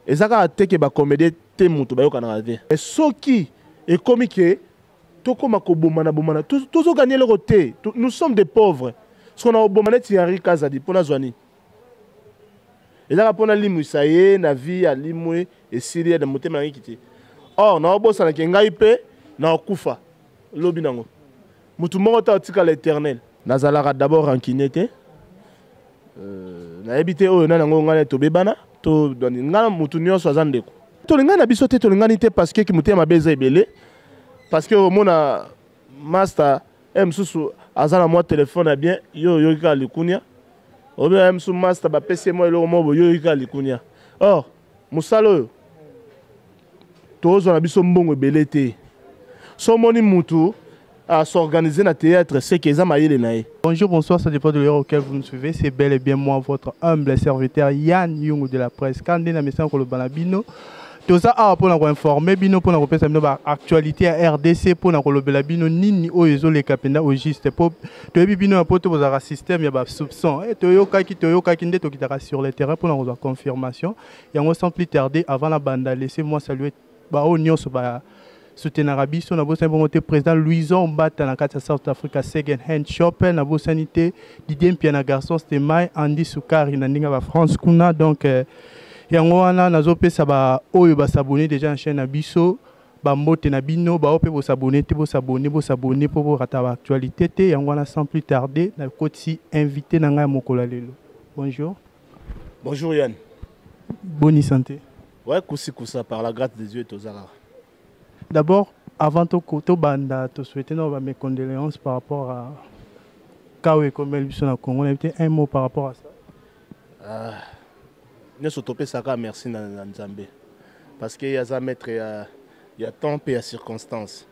Eza kaka te ke bacomédien te moto bayokanaka te. Mais soki ekomi ke tokóma kobomana bomana, tozoganye eloko te. Nous sommes des pauvres. Soki na koboma neti Henri Kazadi, mpo nazwa nini? Ezaka mpo nalimwisa ye na vie, alimwe, esili ye na motema nangiki te. Or naobosanake ngai mpe nakokufa lobi nango, motu moko te atikala éternel. Nazalaka d'abord rancunier te. Nayebi te oyo nani yango ngai tobebana to ngai. Motu nyonso aza ndeko. Tolingani na biso te, tolingani te parce que motema mabe eza ebele. Parce que omona master e mosusu aza na mwa telefone ya bien, yo oyoki kaka likunia. Obi ye mosusu master bapesi ye mwa eloko moko boye, yo oyoki kaka likunia. Or mosala oyo tozwa na biso mbongo ebele te. So omoni mutu s'organiser na théâtre, c'est que eza mayele na ye. Bonjour, bonsoir, ça dépend de l'heure auquel vous nous suivez. C'est bel et bien moi, votre humble serviteur Yann Yung de la presse. Quand on a message koloba na bino, toza awa mpona koinforme bino, mpona kopesa bino baactualité ya RDC, mpona kolobela bino nini oyo ezoleka mpenza au juste. Mpo toyebi bino ya poto, bozalaka système ya basoupçon. Toyokaki, toyokaki nde tokitaka sur le terrain mpona kozwa confirmation yango. Sans plus tarder, avant na banda, laissez moi saluer baoyo nyonso ba soutenaka biso. Nabosani bongo te président Louison Mbata na kati ya South Africa, second hand shop. Nabosani te Didier Mpia na garçon Stemai, Andy Sukari na ndenge ya bafrance kuna. Donc yango wana nazopesa baoyo basabone déjà na chaîne na biso bambote na bino. Bao mpe bosabone te, bosabone, bosabone mpo borata baactualité te. Yango wana, sans plus tarder, nakotisi invité na ngai ya mokolo ya lelo. Bonjour. Bonjour Yann. Boni santé? Ouais, kusi kusa, par la grâce de Dieu tozalaka. D'abord, avant tobanda, tosouhaite na mes condoléances par rapport à cas oyo ekomeli biso na Congo. Nayebi te, un mot par rapport à ça? Ah, nyonso topesaka merci na Nzambe, parce que ye aza maître ya temps mpe ya circonstance.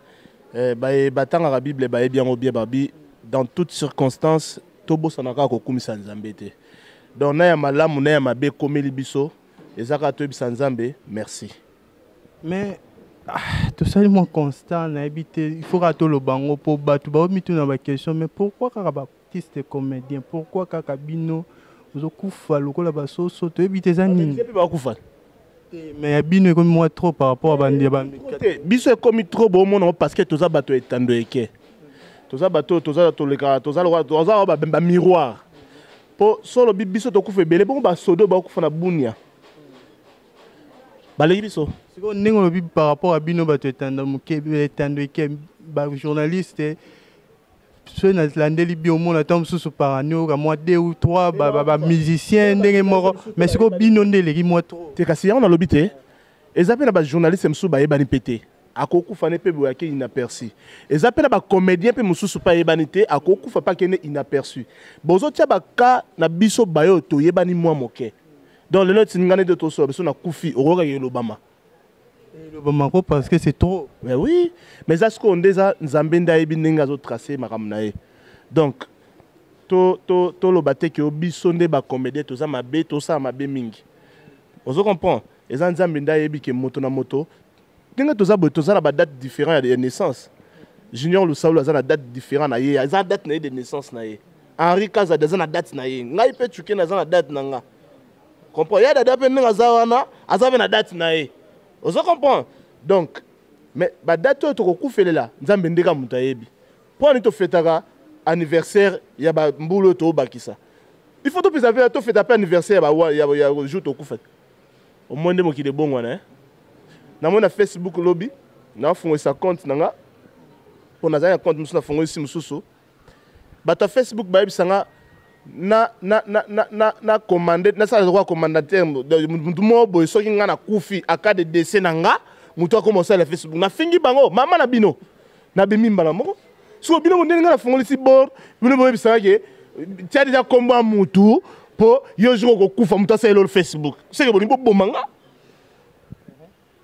Batangaka Bible, bayebi yango bien. Babi dans toute circonstance tobosana kaka kokumisa Nzambe te. Donc na ya malamu na ya mabe ekomeli biso, eza kaka toyebisa Nzambe merci. Mais ah, tosali mwa constat, nayebi te, il faut kaka toloba yango mpo bato baomituna baquestion: mais pourquoi kaka baartiste comédien? Pourquoi kaka bino ozokufa lokola basoso? Toyebi te eza nini. Mpe bakufa. Mais ya bino ekomi mwa trop par rapport à bandi. Te, biso ekomi trop, bomona, parce que toza bato ya etando eke, toza bato oyo toza tolekaka, toza lokola toza bamiroir. Mpo so olobi biso tokufa ebele bongo, basodo bakufa na Bunia baleki biso. Sikoyo ndenge olobi par rapport à bino bato etando moke, etando eke, bajournaliste, soki nalandeli bi, omona ntango mosusu par année oyoka mwa deux ou trois bamusicien ndenge moko, mais sikoyo bino nde eleki mwa trop. Te, kasi yango nalobi te, eza mpe na bajournaliste mosusu bayebani mpe te, akokufa ne mpe boye ake inaperçu. Eza mpe na bacomédien mpe mosusu mpe ayebani te, akokufa mpe akende inaperçu. Bozotia baka na biso bayo toyebani mwa moke. Donc lelo ti ngai nde tosola biso nakufi, okokaka elobama. Elobamako parce que c'est trop. Mais oui, mais eza sikoyo nde eza Nzambe nde ayebi ndenge azotrace makambo na ye. Donc toloba te ke biso nde bacomédien toza mabe, tosala mabe mingi. Ozo comprendre, eza Nzambe nde ayebi ke moto na moto ndenge toza boye, toza na badate différent ya naissance. Junior Lusaulu aza na date différent na ye, aza date na ye de naissance na ye. Henri Kazadi aza na date na ye. Ngai mpe Tshuke aza na date na nga. Comprend ya dada mpe ndenge aza wana, aza mpe na date na ye. Ozo comprendre? Donc mais badate oyo tokokufelela, Nzambe ndeka moto ayebi. Mpo ani tofetaka anniversaire ya bambulu oyo toobakisa, il faut topesa mpe, tofeta mpe anniversaire ya jour tokufa. Omoi nde mokili ebongwana, eh? Namoni na Facebook lobi, nafungolisa compte na nga mpo nazali na compte mosusu, nafungolisi mosusu. Bato ya Facebook bayebisa nga na commande, nasala lokola commandataire, mutu moko boye. Soki nga nakufi, en cas de décès na nga, motu akoma osala Facebook. Nafingi bango, mama na bino, nabimi mbala moko. Siko bino ndenge nga nafungolisi bord, bino boyebisanga ke tia deja kombo ya mutu mpo yo jour okokufa motu asalela olo Facebook. Seke bolingi boboma nga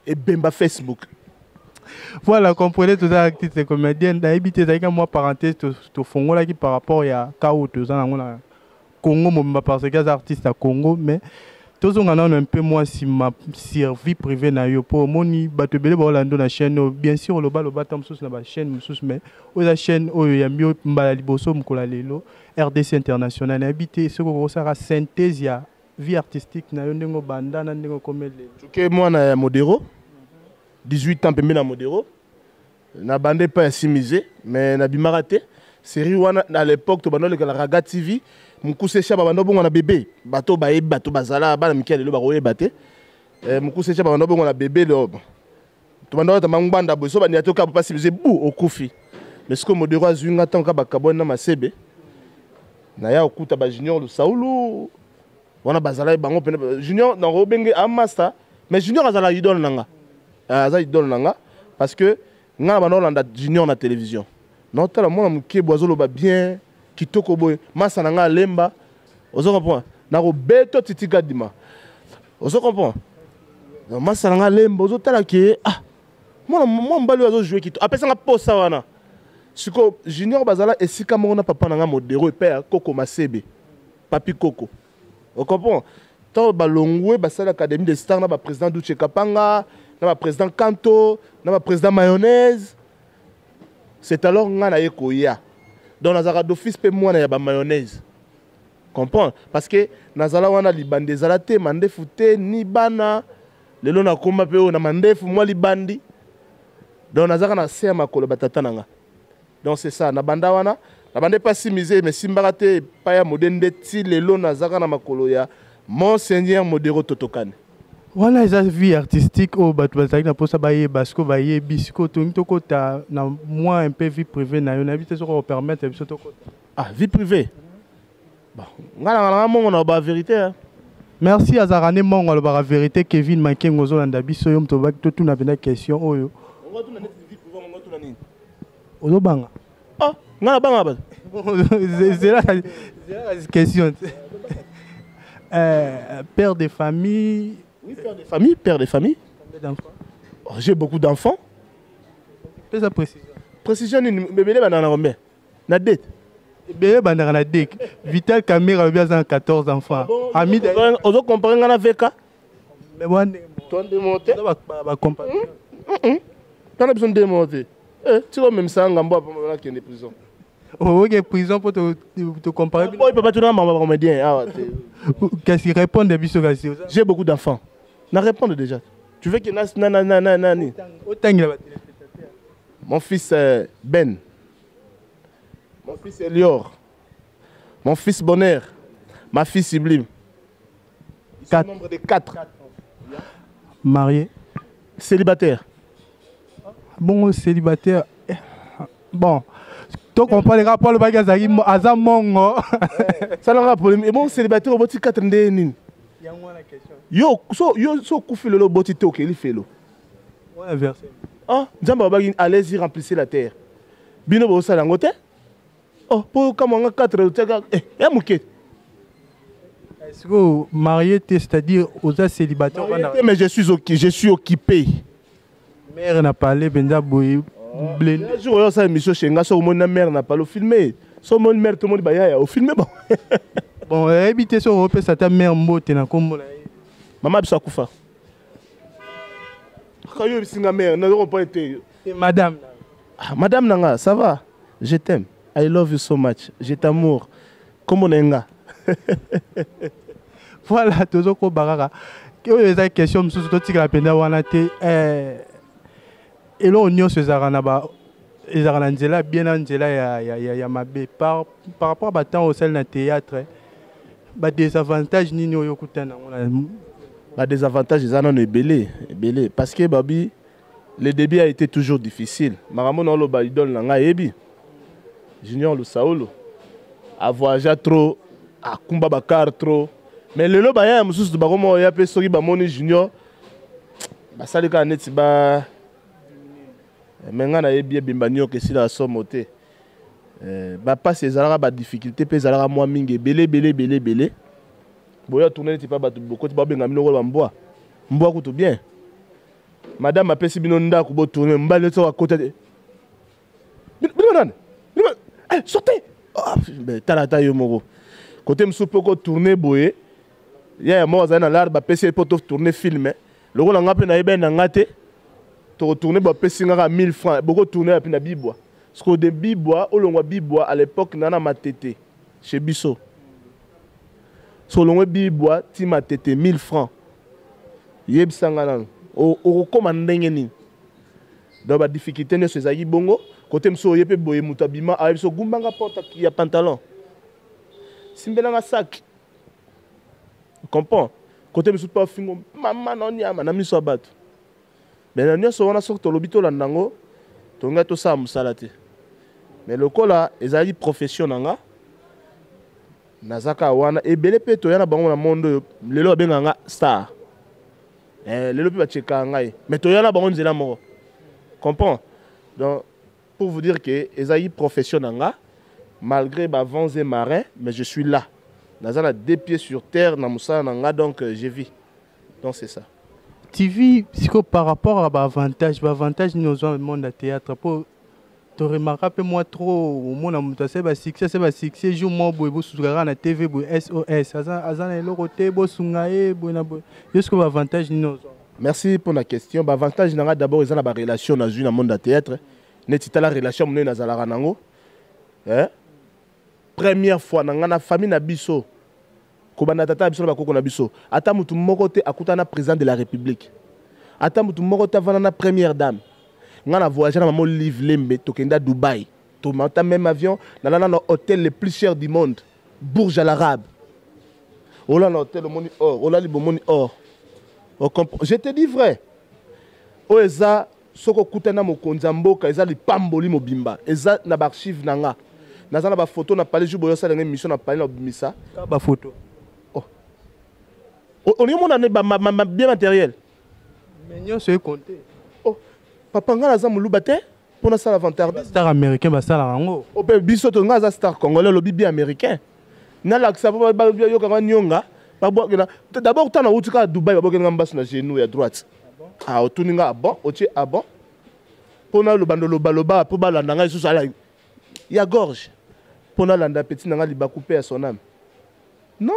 ebemba Facebook. Voilà, comprenez, toza artiste comédien. Nayebi te, ezalaki mwa parenthèse tofongolaki par rapport ya cas oyo toza nango na Congo mobimba, parce que aza artiste ya Congo. Mais tozonga nano un peu mwa nsima sur vie privée na yo, mpo omoni bato ebele baolanda na chaîne oyo. Bien sûr, oloba loba ta mosusu na bachaîne mosusu, mais oyo eza chaîne oyo yambi yo mbala liboso mokolo ya lelo, RDC International. Nayebi te soki okosala synthèse ya Vie artistique na yo ndenge obanda na ndenge okomeli lelo. Tuke mwana ya Modero, 18 ans pembeni na Modero. Na bande epai ya Simize, mais nabimaka te. Série wana à l'époque tobanda oleka na Raga TV, Mokuse Shaba banda obongo na bébé. Bato bayebi, bato bazala bana mike lelo bakoyeba te. Mokuse Shaba banda obongo na bébé lobo. Tobanda olata mangbanda boye, so bandi toka papa Simize bu okufi. Mais sikoyo Modero azwi nga ntango ka bakabwani na Masebe. Naya okuta ba Junior Lusaulu wana bazalaki bango pene. Junior nakobenge a master, mais Junior azala idole na nga. Aza idole na nga parce que nga na banda olanda Junior na télévision. Naotala mwana moke boye azoloba bien kitoko boye, masa na nga alemba, ozo comprendre, nakobeto titi kadima, ozo comprendre. Donc masa na nga alemba, ozotala ke ah mwana mwa mobali oyo azojouer kitoko, apesanga posa wana. Sikoyo Junior bazala esika moko na papa na nga Modero epai ya Koko Masebe, Papi Koko, o comprend. Ntango balongwe basali Académie des Stars na baprésident Duche Kapanga, na baprésident Kanto, na baprésident Mayonnaise, c'est alors nga na ye koya. Donc nazalaka d'office mpe mwana ya bamayonnaise, comprendre, parce que nazala wana libandi ezala te, mandefu te ni bana. Lelo nakoma mpe oyo na mandefu mwa libandi, donc nazalaka na se ya makolo batata na nga. Donc c'est ça, na banda wana, na banda epa Simize, mais simbaka te epai ya Mode nde ti lelo nazalaka na makolo ya Monseigneur Modero Totokane. Wana eza vie artistique oyo bato bazalaki na mposa bayeba. Sikoyo bayebi, sikoyo tolingi tokota na mwa un peu vie privée na yo. Nayebi te soki opermettre biso tokota. Ah, vie privée, bon, nga na nga mongo na ba vérité, hein. Merci. Azalaka nde mongo, alobaka vérité. Kevin Makengo, ozolanda biso, yo moto obaki totuna mpenza question oyo. Ozobanga? Ah, nga na banga bato. Zela question. Père de famille? Oui, père de famille, père de famille. Combien d'enfants? Oh, j'ai beaucoup d'enfants. Pesa précision. Précision nini? Bébé bandaka na combien? Na date. Ebele bandaka na dek. Vital Camera alobi aza na 14 enfants. Ami ozo comparer nga na VK? Mais wana to ndemo te. Bacompagne. Tala biso ndemo te. Tika omemisa ngambo apa nakende prison. Oke prison mpo tocompare. Oyo papa tuna mama bacomédien awa te. Kasi répondre biso kasi. J'ai beaucoup d'enfants, na répondre déjà. Tu veux que na na na na nani? Otangela batéléspectateur. Mon fils Ben, mon fils Elior, mon fils Bonheur, ma fille Sublime. Ils sont au nombre de 4. Marié? Célibataire. Bon, célibataire, bon, to comprendre kaka mpo alobaki azalaki aza mongo. Salanga problème. Bon, célibataire, oboti 4 nde nini? Yango wana question. Yo so yo so okufi lelo, oboti te, okeli felo. Wana verset. Ah, Nzambe alobaki: "Allez-y, remplissez la terre." Bino bosala yango te. Oh, mpo kamwanga 4 otiaka ya moke. Sikoyo marié te, c'est-à-dire oza célibataire? Marié te, mais je suis occupé. Mare na parle mpenza boye blende. Un jour oyo osala émission chez nga, so omoni na mare na pale, ofilme. So omoni mare, tomoni bayaya, ofilme bon. Bon, oyebi te soki opesa ata mare mbote na nkombo na ye. Mama biso akufa kaka yo oyebisinga mare, nazo comprendre te. Te, madame. Ah, madame na nga, ça va, je t'aime, I love you so much, je t'amour, kombo na ye nga. Voilà, tozokoba kaka. Oyo eza question mosusu, totikala mpenza wana te. Eloko nyonso ezalaka na ba ezalaka na nzela bien na nzela ya mabe. Par rapport à batemps osali na théâtre, badésavantage nini oyo okutana yango na? Badésavantage eza nano ebele ebele, parce que babi le début a été toujours difficile. Makambo na oloba, idole na ngai ayebi, Junior Lusaolo avoyagea trop, akumba bacar trop, mais lelo bayaya mosusu bakoma oya mpe soki bamoni Junior, basali kaka neti ba me ngai nayebi ebemba nioka esilaka somo te. Bapasi ezalaka, badifficulté mpe ezalaka mwa mingi, ebele ebele ebele ebele. Boya tourne neti mpa bato bokoti, babenga bino kola bambwa mbwa kutu bien. Madame apesi bino ndako, botourne, mobali neti akota te, bino nani? Eh, sortez! Ah, tala ata yo moko kote mosusu mpe okotourne boye. Yaya moko azali na lare, bapesi ye mpo totourne film. Lokola nga mpe nayebani na nga te, tokotourne, bapesi nga kaka 1000 francs, bokotourne yapi na Bibwa. Parce de Bibwa, olongwa Bibwa, à l'époque na Matete chez biso. Solongwe Bibwa ti Matete 1000 francs. Yebisa nga nanu okokoma ndenge nini? Donc ba difficulté nyonso ezalaki bongo. Kote mosusu oye mpe boye, moto abima ayebi so gumbanga porte ya pantalon, simbelanga sac, comprend. Kote mosusu mpe afingo mama na onyama na miso ya bato. Mais na nyonso wana, soki tolobi tolanda yango, tongai tosala mosala te. Mais lokola ezalaki profession na nga, naza kaka wana. Ebele mpe toya na bango na monde oyo lelo babengaka nga star, lelo mpe bachekaka ngai, mais toya na bango nzela moko, comprend. Donc pour vous dire que ezalaki profession na nga, malgré bavents et marins, mais je suis là, naza na deux pieds sur terre na mosala na nga. Donc je vis, donc c'est ça. TV sikoyo, par rapport à baavantage, baavantage nini ozwa monde ya théâtre? Mpo toremarka mpe mwa trop, omona moto asali basuccès, asali basuccès, jour moko boye bosusuka kaka na TV boye, SOS, aza na eloko te, bosunga ye boye na boye. Yo sikoyo, baavantage nini ozwa? Merci pour la question. Baavantage na nga, d'abord eza na barelation nazwi na monde ya théâtre. Neti tala relation monene nazalaka nango, eh? Première fois na nga na famille na biso, kobanda tata na biso na bakoko na biso, ata motu moko te akutana na président de la République, ata motu moko te avanda na première dame. Nga na voyage na mama Olive Lembe, tokenda Dubai, tomata même avion, nalala na hôtel le plus cher du monde, Burj Al Arab. Olala na hôtel, omoni or, olali bomoni or. Je te dis vrai, oyo eza soki okutani na mokonzi ya mboka, eza lipamboli mobimba. Eza na baarchive na nga, naza na bafoto na palais. Jour boyo osalanga émission na palais, na obimisa. Bafoto? Oh. Olingi omona bien matériel? Mais nyonso ecompte. Oh, papa, nga naza moluba te mpo nasala vantardise. Star américain basalaka yango. O mpe biso to, nga aza star congolais, olobi bien américain, nalakisa mpo bayokanga nionga babwakela. D'abord ntango nauti kaka Dubai, babwakelanga mbasu na genou ya droite. Ah, otuni nga, ah bon, otie, ah bon, mpo naloba ndolobaloba mpo balanda ngai lisusu ala ya gorge, mpo nalanda petit na ngai libaku mpe ya son âme, non?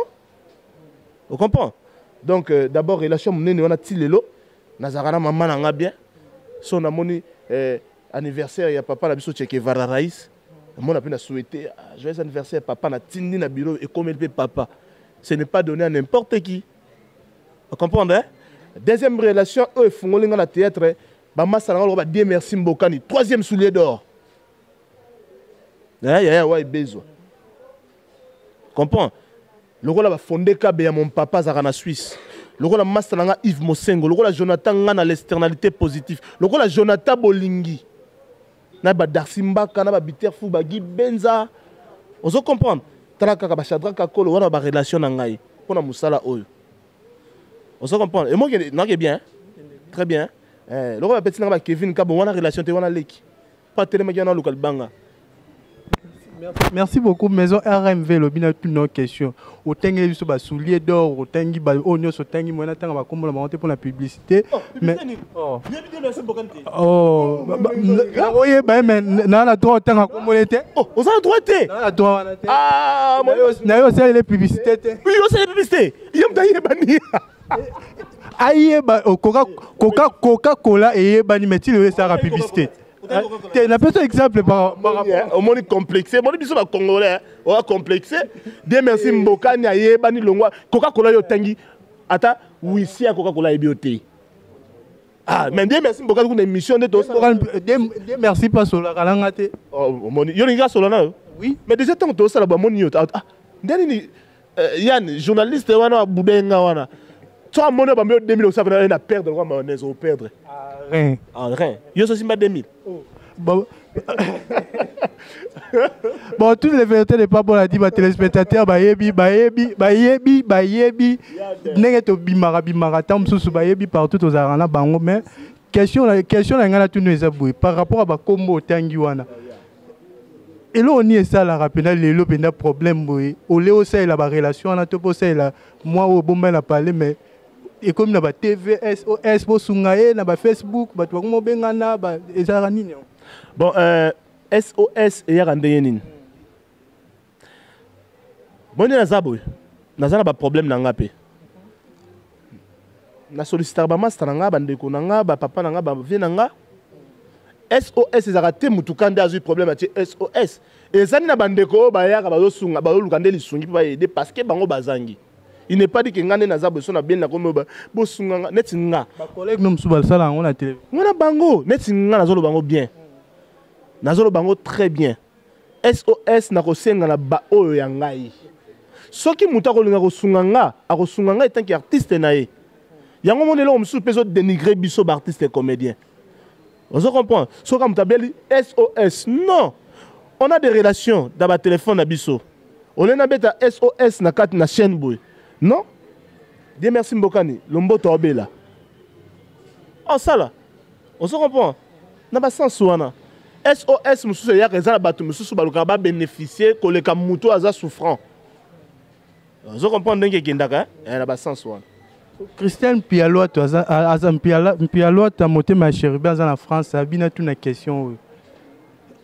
On comprend. Donc d'abord relation monene wana, ti lelo nazalaka na mama na nga bien. So namoni anniversaire ya papa na biso Che Guevara Rais, namona mpe na souhaité, ah, joyeux anniversaire papa, natindi na bureau, ekomeli mpe papa. Ce n'est pas donné à n'importe qui, on comprendre, hein? Deuxième relation oyo efungoli nga na théâtre, bamasa na nga lokola ba Merci Mbokani, troisième soulier d'or, yaya wa ebezwa, comprend, lokola bafonde kabe ya mon papa azalaka na Suisse, lokola master na nga Yves Mosengo, lokola Jonathan nga na l'externalité positif, lokola Jonathan Bolingi na badarsi Mbaka na babiter fu bagi Benza, ozo comprendre. Tala kaka bashadrak Kakolo wana, barelation na ngai mpo na mosala oyo, ozo comprendre. Emoki nake bien, très bien, lokola bapeti nanga bakevin kabo wana, relation te wana, leki mpo atelemaki wana aluka libanga. Merci beaucoup. Maison RMV lobi na tuna question. Otengeli biso ba soulier d'or, otengi ba oyo nyonso otengi mwana tanga bakombola bango te mpona publicité. Mais oh, oh, oyeba ye, mais naa na droit otanga kombola te. Oh, oza na droit te? Naa na droit wana te. Na yo osalele publicité te. Oui, osalele publicité, ye moto ayebani. Ayeba Coca, Coca Cola eyebani, mais ti lelo esalaka publicité te. Napesa exemple par Omoni complexe, omoni biso bacongolais oya complexe. Dieu Merci Mbokani ayebani longwa Coca Cola. Yo otangi ata wisi ya Coca Cola, ayebi yo te. Ah, mais Dieu Merci Mbokani kuna émission nde tosala. Dieu Merci mpe asolaka nanga te. Omoni, yo olingi asola na yo? Oui. Mais déjà ntango tosala, bamoni yo, ah, nde nini, Yann journaliste wana abudenga wana, so amoni bambi yo 2000, osala na perdre kwa mayonnaise, operdre. Rien. En rien, yo sosimba 2000. Bon. Bon, toutes les vérités n'est pas bon à dire, ba téléspectateurs, bayebi, bayebi, bayebi, bayebi, ndenge to bimaka bimaka ntango mosusu, bayebi partout tozalaka na bango. Mais question na ngai na tunu eza boye: par rapport à bakombo otangi wana, eloko nini esalaka mpenza lelo mpenza problème boye? Ole osalela barelation wana to mpo osalela mwa oyo obombai na parle, mais ekomi na ba TV, SOS, bosunga ye, na bafacebook, bato bakoma obengana, ezalaka nini yango? Bon, SOS eyaka ndenge nini? Boni, naza boye, naza na baproblème na nga mpe nasollicitaka bamaster na nga, bandeko na nga, bapapa na nga, bavie na nga. SOS ezalaka te mutuka nde azwi problème atie SOS. Ezali na bandeko oyo bayaka, bazosunga, bazoluka nde lisungi mpe baaider, parce que bango bazangi. Il n'est pas dit que nga nde naza boye so na beli nakomi bosunga nga neti nga. Bacollègue no mosusu basala yango na télévision. Nga na bango neti nga nazoloba yango bien, nazoloba yango très bien. SOS nakosenga na baoyo ya ngai. Soki moto akolinga kosunga nga, akosunga nga etanke artiste na ye. Yango moni eloko mosusu mpe ezodénigre biso baartiste comédien. Ozo comprendre? Soki moto abeli, SOS. Non, on a des relations dans batelefone na biso. Ole nabeta SOS na kati na chaîne boye, non. Dieu merci, mbokani lomboto abela osala. Ozo comprendre? Na basens wana, SOS mosusu eyaka, eza na bato mosusu balukaka babénéficie koleka moto aza souffrant. Ozo comprendre ndenge ekendaka na basens wana? Christian Mpialoto aza, aza Mpialoto motema ya Chérubin, aza na France. Abina tuna question oyo: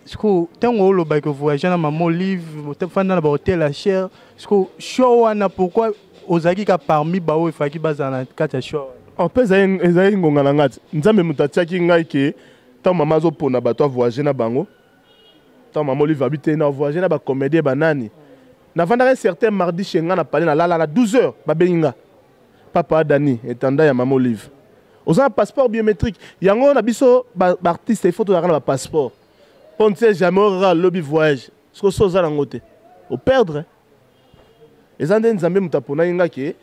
siko ntango olobaki voyage na Mama Olive, fanda na bahotel ya cher, siko show wana, pourquoi ozalaki ka parmi baoyo efaki bazala na kati ya show wana? Mpe ezali ngonga na ngai ti Nzambe moto atiaki ngai ke ntango mama azopona bato avoyage na bango, ntango Mama Olive abi te na voyage na bacomédien banani. Navandaka un certain mardi chez nga na palais, nalala na 12 heures, babengi nga: "Papa Dani, etanda ya Mama Olive, oza na passeport biométrique?" Yango na biso baartiste, il faut tozalaka na bapasseport mpo ne sait jamais okaka lobi voyage. Soki so oza nango te, operdre. Eza nde Nzambe moto aponaki nga ke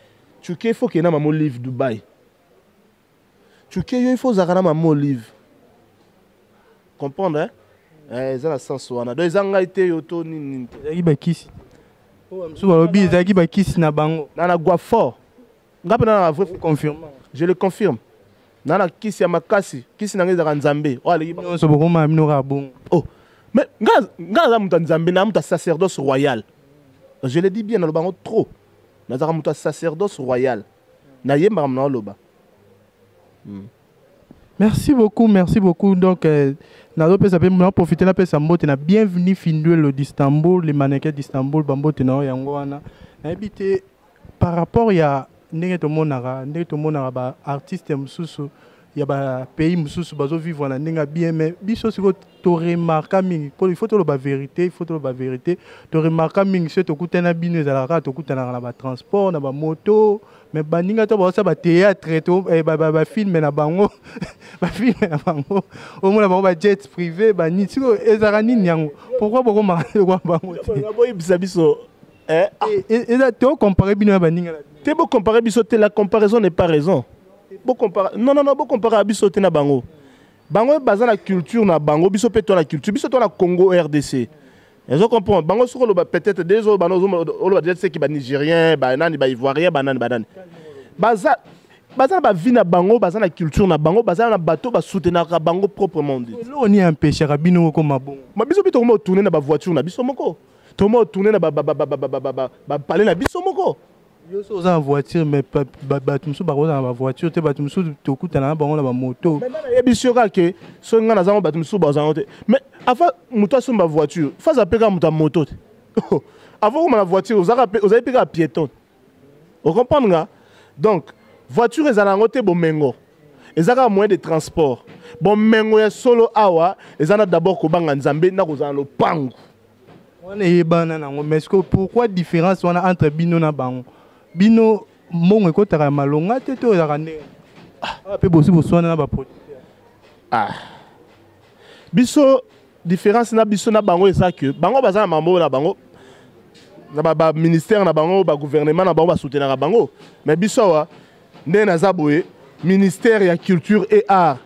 tuke, il faut kende na Mama Olive Dubai. Tuke yo, il faut ozalaka na Mama Olive. Comprendre, hein? Eza na sens wana. Donc eza ngai te, yo to nini nini te. Ezalaki bakisi oyo mosusu balobi ezalaki bakisi na bango. Na gwa fort nga mpe na vrai. Confirme? Je le confirme, na na kisi ya makasi. Kisi na ngai ezalaka Nzambe oyo aleki. Nyonso bokoma bino kaka bongo. Oh, mais nga naza moto ya Nzambe, na moto ya sacerdoce royal. Je le dis bien, naloba yango trop, nazalaka moto ya sacerdoce royal, nayembaka na oloba. Merci beaucoup, merci beaucoup. Donc, nazopesa mpe na profiter napesa mbote na Bienvenue Finduelo d'Istanbul, les mannequins d'Istanbul, bambote na oyo yango wana. Nayebi te par rapport ya ndenge tomonaka baartiste mosusu ya bapays mosusu bazovivre na ndenge ya bien, mais biso sikoyo toremarka mingi mpo il faut toloba vérité, il faut toloba vérité. Toremarka mingi, soki tokutana bino, ezalaka kaka tokutanaka na batransport, na bamoto, mais baninga to baosala bathéâtre to bafilme na bango, omona bango bajet privé banini. Sikoyo ezalaka nini yango? Pourquoi bokomaka lokwa bango te? Boyebisa biso. Eza tocompare bino na baninga na te. Bocompare biso te, la comparaison n'est pas raison. Bocompare, non, non, non, bocompare biso te na bango. Bango baza na culture na bango, biso mpe to na culture biso to na Congo RDC. Ezo comprendre bango soki oloba peut-être des oyo bana oloba déjà seki banigérien, banani, baivoirien, banani, banani, baza na bavie na bango, baza na culture na bango, baza na bato basoutenaka bango proprement dit. Eloko nini empêchaka bino okoma bongo? Ma biso mpe tokoma otourne na bavoiture na biso moko, tokoma otourne na bapalais na biso moko. Yo so oza na voiture, mais bato mosusu bakozala na bavoiture te, bato mosusu tokutana na bango na bamoto. Nayebi so kaka ke soki ngai naza ngo, bato mosusu bazango te. Mais avant moto asomba voiture, faza mpe kaka moto ya moto te. Avant okoma na voiture, ozali mpe kaka piéton. Ocomprendre nga? Donc voiture ezala yango te bomengo, eza kaka moyen de transport. Bomengo ya solo awa eza na d'abord kobanga Nzambe na kozala na lopango. Wana eyebana nango, mais ce que pourquoi différence wana entre bino na bango? Bino mbongo ekotaka ya malonga te to ezalaka ndenge awa mpe bosi boswana na baproducteur? Ah. Biso, différence na biso na bango eza ke bango baza na mambo na bango, na baministère na bango, bagouvernement na bango basoutenaka bango. Mais biso awa, ndenge naza boye, ministère ya culture et art,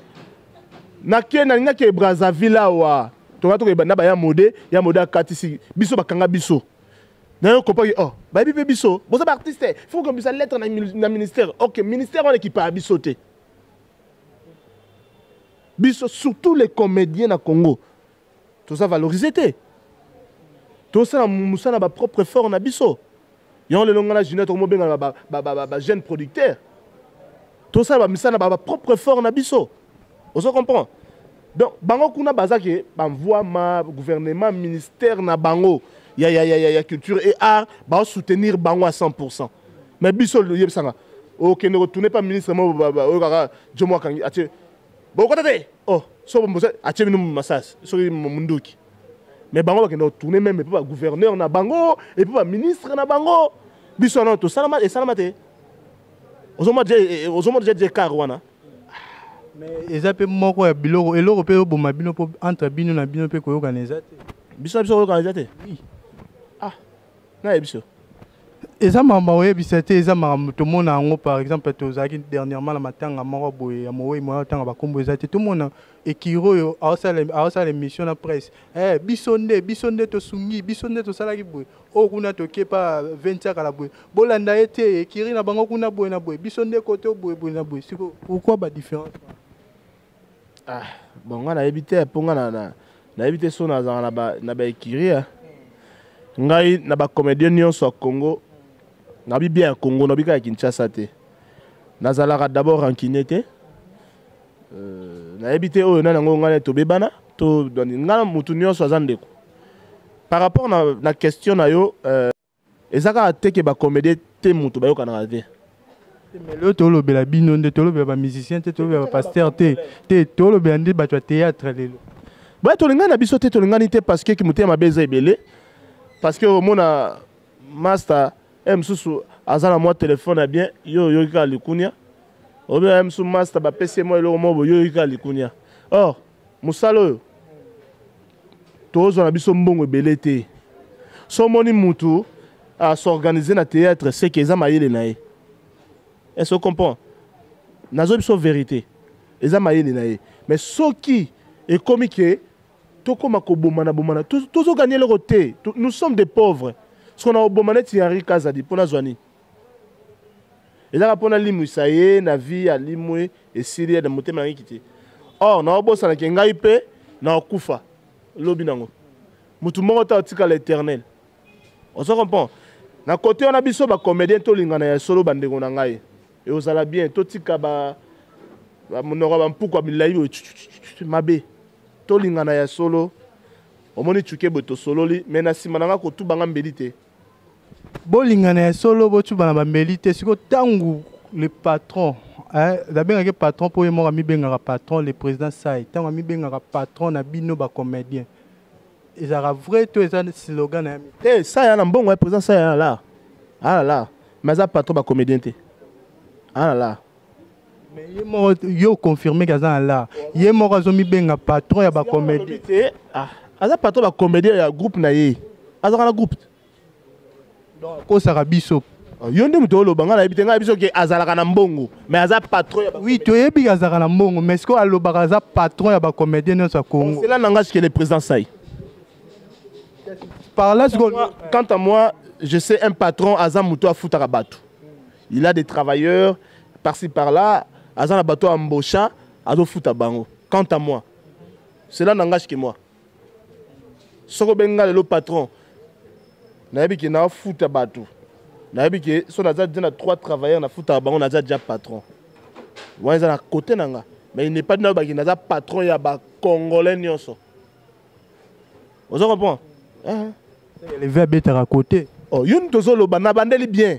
nake nalingaki Brazzaville awa, toka tokoyeba na baya mode ya mode akatisi biso, bakanga biso. Nayo comprendre, oh, bayebi mpe biso boza baartiste, faut kombisa lettre na ministère. Ok, ministère wana ekipaya biso te. Biso, surtout les comédiens na Congo, toza valoriser te. Tosala mosala na bapropre effort na biso. Yango lelo nga na Junior tokomobengana bajeune producteur. Tosala bamisala na bapropre effort na biso. Ozo comprendre? Donc bango kuna baza ke bamvwama gouvernement, ministère na bango ya culture et art baosoutenir bango à 100. Mais biso, yebisanga, okende kotourne pa ministre mo oyo kaka jomo akangi atie bokota te. Oh, so atie bino masasi, soki munduki. Mais bango bakende kotourne même epe bagouverneur na bango, epe baministre na bango. Biso wana tosalama, esalama te. Ozomona déjà écart wana. Mais eza mpe moko ya biloko, eloko mpe oboma bino, mpo entre bino na bino mpe koyokana eza te. Biso na biso koyokana eza te. Ah, nayebi biso. Eza makambo oyebisa te, eza makambo tomona yango. Par exemple, tozalaki dernièrement na matanga moko boye ya mowei moya, otanga bakombo eza te. Tomona ekiri oyo aosala émission na presse: "Biso nde, biso nde tosungi, biso nde tosalaki boye." Oyo kuna toke pa 20 kala boye, bolanda ye te, ekiri na bango kuna boye na boye, biso nde kote boye boye na boye. Siko pourquoi badifférence? Ah bon, nga nayebi te, mpo nga nayebi te so nazalaka na baekiri. Ngai na bacomédien nyonso ya Congo, nabi bien ya Congo, nabi kaka ya Kinshasa te, nazalaka d'abord rancunier te. Nayebi te oyo nani yango ngai tobebana to ngai na motu nyonso aza ndeko. Par rapport na question na yo, eza kaka te ke bacomédien te motu bayokanaka te. Mais lelo tolobela bino nde, tolobela bamusicien te, tolobela bapasteur te te, tolobela nde bato ya théâtre lelo. Boye tolingani na biso te, tolingani te parce que motema mabe eza ebele, parce que omona master e mosusu aza na mwa telefone ya bien, yo oyoki kaka likunia. Obi ye mosusu master bapesi ye mwa eloko moko boye, yo oyoki kaka likunia. Or mosala oyo tozwa na biso mbongo ebele te. So omoni mutu as'organiser na théâtre, c'est que eza mayele na ye. Est-ce que comprend? Nazo biso vérité, eza mayele na ye. Mais soki ekomi ke tokóma kobomana bomana, tozoganye eloko te. Nous sommes des pauvres. Soki na oboma neti Henri Kazadi, mpo nazwa nini? Ezaka mpo nalimwisa ye na vie, alimwe, esili ye na motema nangiki te. Or naobosanaki ngai mpe naokufa lobi nango, motu moko te atikala éternel. Ozo comprend? Na kote wana, biso bacomédien tolingana ya solo, bandeko na ngai, eozala bien. Totika bamonoko ya bampuku ya milai oyo mabe, tolingana ya solo. Omoni cuke boye, tosololi, me na nsima na nga kotubanga mbeli te. Bolingana ya solo, botuba na bambeli te. Sikoyo ntango le patron, nabengaki patron mpo ye moko amibengaka patron, le président Sai, ntango amibengaka patron na bino bacomédien, ezalaka vrai to eza slogan na ye? Te, Sai ya na mbongo ya président Sai ya la ala la, mais aza patron bacomédien te, ala la. Mais ye moko yo confirme ke aza na la, ye moko azomibenga patron ya bacomédien. Te, aza patron bacomédien ya groupe na ye, azalaka na groupe. Donc akosaka biso? Yo nde moto oloba, ngai nayebi te. Ngai biso ke azalaka na mbongo, mais aza patron ya Oui, toyebi azalaka na mbongo, mais sikoyo alobaka aza patron ya bacomédien nyonso ya Congo. Cela n'engage que le président Sai. Par là sikoyo. Quant à moi, je sais, un patron aza moto afutaka bato, il a des travailleurs par-ci par-là, aza na bato embaucha, azofuta bango. Quant à moi, cela n'engage que moi. Soki obengi nga lelo patron, nayebi ke nafuta bato, nayebi ke so naza déjà na trois travailleurs, nafutaka bango, naza déjà patron. Wana eza na côté na nga, mais il n'est pas nayobaki naza patron ya bacongolais nyonso. Ozo comprend? Eleve abetaka côté. Oh, yo nini tozoloba na bandeli bien.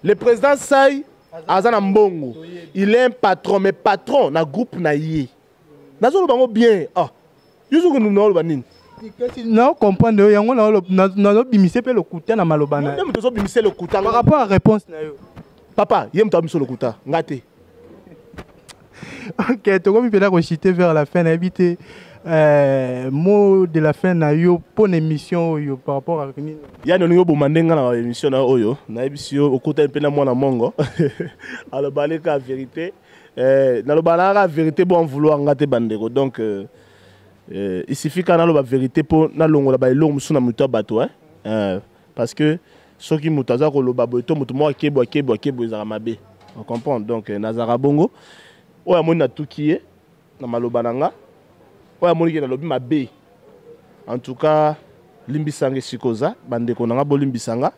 Le président Sai aza na mbongo, il est un patron, mais patron na groupe na ye. Nazoloba yango bien. Ah, yo soki naoloba nini? Kasi naocomprendre yo yango, nazobimisa mpe lokuta na maloba na Nde moto ozobimisa lokuta. Par rapport à réponse na yo. Papa, ye moto abimisa lokuta, nga te. Ok, tokomi mpenza kochuter vers la fin. Nayebi te, mot de la fin na yo mpo na émission oyo par rapport à nini? Yani olingi oboma nde nga na baémission na oyo. Nayebisi yo, okutani mpe na mwana mongo, alobali kaka vérité. Naloba na kaka vérité, bo en vouloir nga te, bandeko. Donc il suffit kaka naloba vérité mpo nalongola baeloko mosusu na moto ya bato, parce que soki moto aza koloba boye to moto moko akebo akebo akebo, ezalaka mabe. Ocomprendre? Donc nazalaka bongo. Oyo amoni natuki ye na maloba na nga, oyo amoni ke nalobi mabe, en tout cas limbisanga esika oza. Bandeko na nga, bolimbisanga.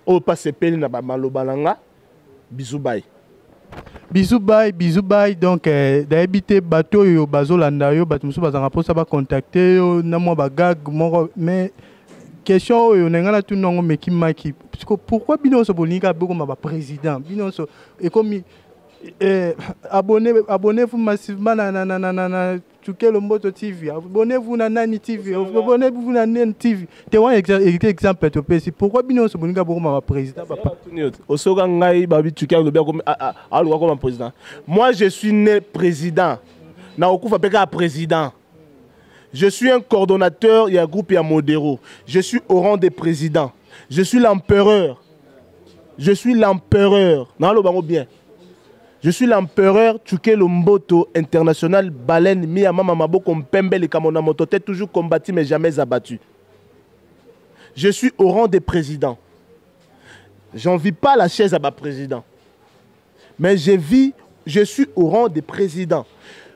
Oyo mpasi epeli na bamaloba na nga, bisous, bye. Bisous, bye, bisous, bye. Donc nayebi te, bato oyo bazolanda yo, bato mosusu bazalaka mposa bacontacte yo na mwa bagag moko, mais question oyo na ngai natuna yango mekimaki: pourquoi bino nyonso bolingi kaka bokoma baprésident? Bino nyonso ekomi abonnez, abonnez-vous massivement na, na, na, na, na, na. Tshuke Lomboto TV, abonnez-vous na Nani TV, abonnez-vous na Nani TV. Te wana exemple topesi. Pourquoi bino nyonso bolinga bokoma ba président ba? Osoka ngai babi Tshuke alobi aluka koma président. Moi, je suis né président. Na okufa pe kaka président. Je suis un coordonnateur, il y a un groupe, il y a Modero. Je suis au rang des présidents. Je suis l'empereur. Je suis l'empereur. Non, le bango bien. Je suis l'empereur Tshuke Lomboto international baleine Mia Mama Maboko Mpembe le Kamona Motote, toujours combattu mais jamais abattu. Je suis au rang des présidents. J'envie pas la chaise à ma président. Mais je vis, je suis au rang des présidents.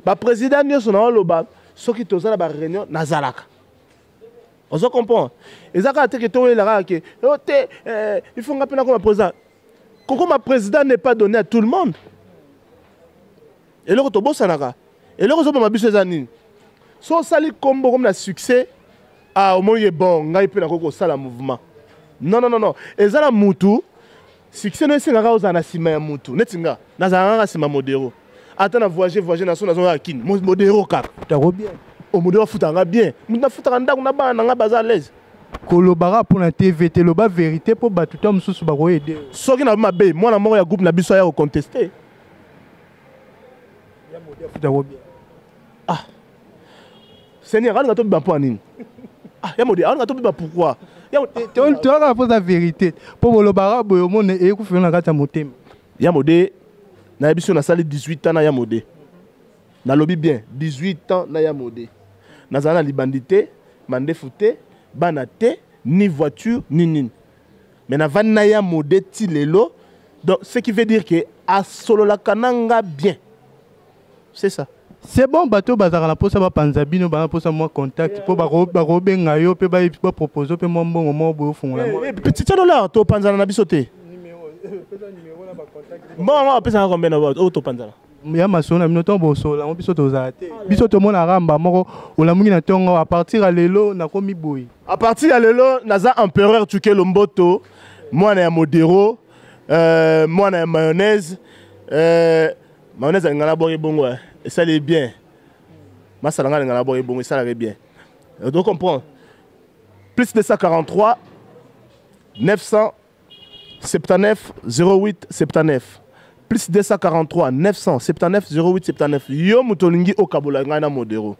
Ba président nyonso na loba soki toza na ba réunion nazalaka. Ozo comprend? Ezaka te ke toyelaka ke oh te il faut nga pena comme président. Koko ma président n'est pas donné à tout le monde. Eloko tobosanaka. Eloko ozoboma biso eza nini? So osali kombo comme na succès, ah au moins bon, ngai pe nakoki kosala mouvement. Non non non non, eza na mutu succès no esengaka ozala na nsima ya mutu. Neti nga, nazalaka kaka nsima Modero. Ata na voyager na so nazonga kini. Modero kaka. Futaka bien. O Modero afutaka nga bien. Mutu nafutaka ndako na bana na nga baza à l'aise. Kolobaka mpona TV te, loba vérité mpo bato ta mosusu bakoyede. Soki na mabe, mwana moko ya groupe na biso aya kocontester. Ya Modero afutaka bien. Ah. Seigneur, alinga tobiba mpo ya nini? Ah, ya Modero, alinga tobiba pourquoi? Toyaka mpoza vérité mpo bolobaka boye omona eyekufela na kati ya motema. Ya Modero, nayebi so nasali 18 ans na ya Modero. Nalobi bien, 18 ans na ya Modero. Nazala na libandi te, mandefu te, bana te, ni voiture, ni nini. Mais navandi na ya Modero ti lelo. Donc, ce qui veut dire que asololaka na nga bien. C'est ça. C'est bon, bato bazaka na posa ba panza bino, ba posa moi contact po ba ba benga yo pe ba ba proposer pe moi mbongo mo boyo fungola. Petit dollar to panzana na biso te. Numéro, pesa numéro na ba contact. Bon, moi pesa combien na o to panzana? Ya maso na bino to bosola, mo biso tozala te. Biso to mona ramba moko olamungi na tongo à partir ya lelo nakomi boye. À partir ya lelo naza empereur Tshuke Lomboto, mwana ya Modero, mwana ya mayonnaise, mayonnaise alingana na bongo bongo, esali bien. Masala nga alingana na bongo bongo, esalaka bien. Donc comprendre. Plus 243 979 08 79. Plus 243 979 08 79. Yo moto olingi okabola ngai na Modero.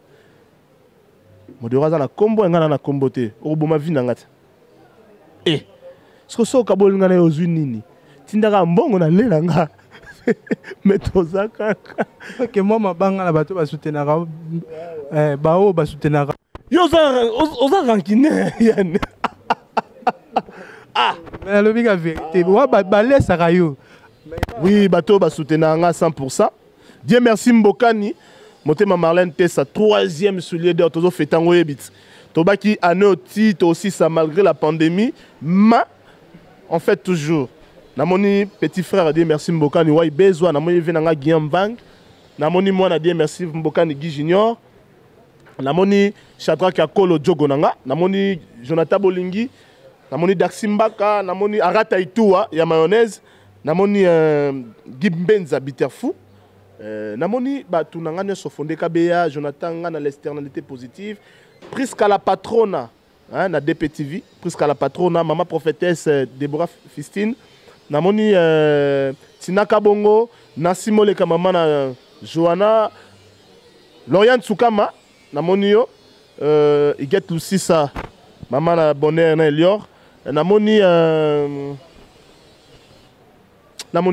Modero aza na kombo, ngai na kombo te. Okoboma vie na nga te. Eh, soki soki okaboli ngai na yo ozwi nini? Tindaka mbongo na lela nga. Mais toza kaka. Ok, moi mabanga na bato basoutenaka, bao basoutenaka. Yo oza rancunier, Yann. Ah. Mais nalobi ka vérité. Wa balesaka yo. Oui, bato basoutenaka nga 100%. Dieu merci Mbokani. Motema Marlène Tessa, troisième soulier d'or, tozo fetango yebit. Tobaki année oti to aussi ça malgré la pandémie, mais en fait toujours. Namoni petit frère Dieu merci Mbokani Wai Bezwa, namoni venanga Guillaume Vang, namoni mwana Dieu merci Mbokani Guy Junior, namoni Shadrach Akolo Djogo nanga, namoni Jonathan Bolingi, namoni Daxi Mbaka, namoni Arata Itua ya mayonnaise, namoni Guy Mbenza Bitterfou. Namoni batu nanga nyonso Fondé Kabeya, Jonathan nga na l'externalité positive, Prisca la patrona, hein, na DPTV, Prisca la patrona, maman prophétesse Déborah Fistine, namoni Tina Kabongo, Nancy Moleka maman na Johanna, Lauriane Tsukama, namoni yo, Iguette Lucissa, maman na Bonheur na Elior, namoni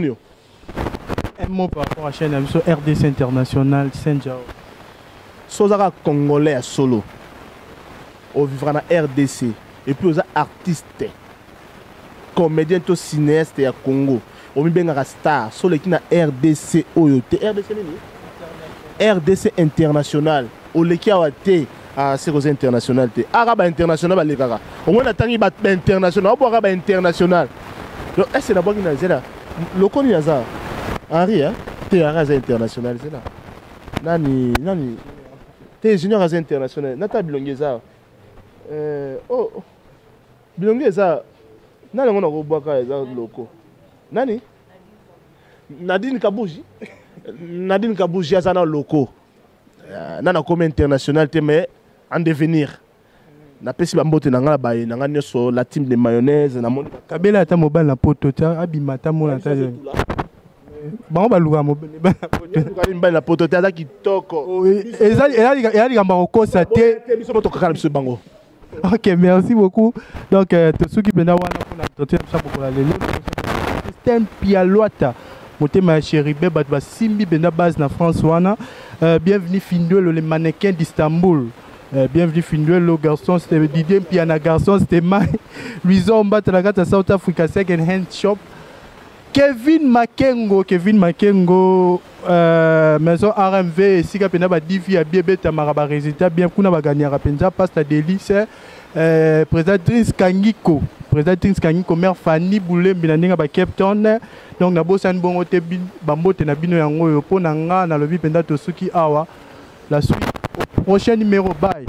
yo. Un mot par rapport à chaîne Amiso RDC International, Saint-Jao. Sozaka congolais à solo. Au vivra na RDC et puis aux artistes, comédien to cinéaste ya Congo. Omi bengaka star solo ki na RDC oyo te RDC nini? RDC International. Oleki awa te a c'est international te. Araba international ba lekaka. Au moins natangi ba international, obo araba international. Donc est-ce na bwaki na zela lokoni aza Henri hein? Te Henri aza international zela. Nani nani te junior aza international. Nata bilongi eza. Oh, oh. Bilongi eza nani ngo na kobwaka eza loko. Nani? Nadine Kabuji. Nadine Kabuji aza na loko. Na nakomi international te, mais en devenir. Napesi bambote na ngai na baye na ngai nyonso, la team de mayonnaise, namoni. Kabela ata mobali na poto te, abima ata mona ata bango balukaka mobali na poto. Mobali na poto te, aza kitoko. Eza likambo ya kokosa te. Biso mo tokaka na biso bango. Ok, merci beaucoup. Donc tosuki mpenza wana mpona entretien na biso ya mokolo ya lelo. Système Pialwata, motema ya Chéribe, bato basimbi mpenza base na France wana. Bienvenue Finduelo, le mannequin d'Istanbul. Bienvenue Finduelo, garçon, c'était Didier Mpiana, garçon, c'était Mai Luison Mbata na kati ya South Africa, second hand shop. Kevin Makengo, Kevin Makengo, maison RMV, esika mpenza badivi ya bien ebetamaka, barésultat bien kuna, baganyaka mpenza. Pasta Delice, président Drins Kangiko, président Drins Kangiko, mère Fanny Boulembi na ndenge ya ba Cape Town. Donc nabosani bongo te, bambote na bino yango oyo mpo na nga nalobi mpenza tosuki awa. La suite au prochain numéro. Bye.